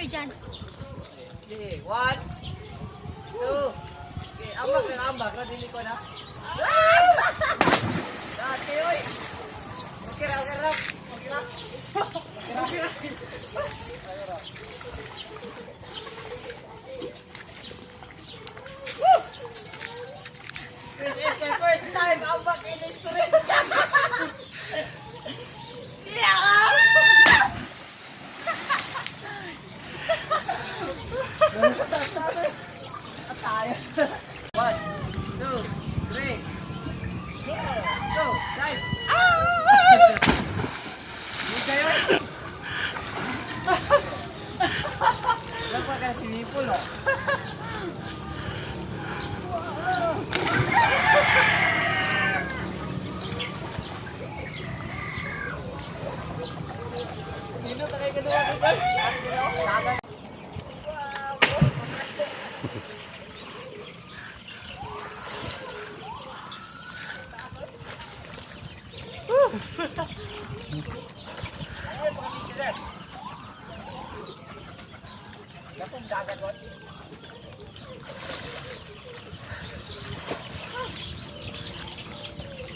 Kayo dyan. Okay, one, two. Okay, ambak na ambak. Na, dili ko na. Dati, oy. Okay ra, okay ra. Okay ra. Okay ra. Okay ra. Woo! This is my first time ambak in history. Yeah! Tayo. One, two, three. Go, dive. Ah! Hindi kayo. Wala pa ka na swimming pool, oh. Nindot na kayo kaduwa ko, sir. Tagay. Ayun, mga busy, sir. Lakong dagat, what?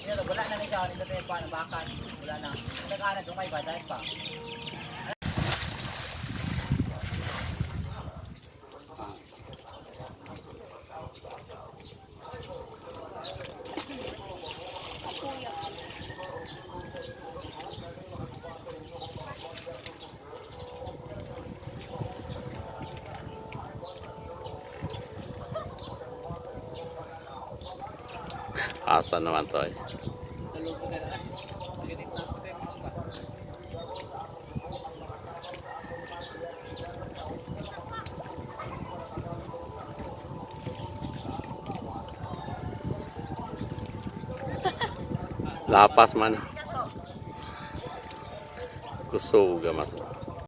Yan, wala na na siya. Nindot na yung panabakan. Wala na. Nagkaanad, dumay ba? Dahil pa. Kuya. Asa naman to eh. Lapas man. Kusog mas.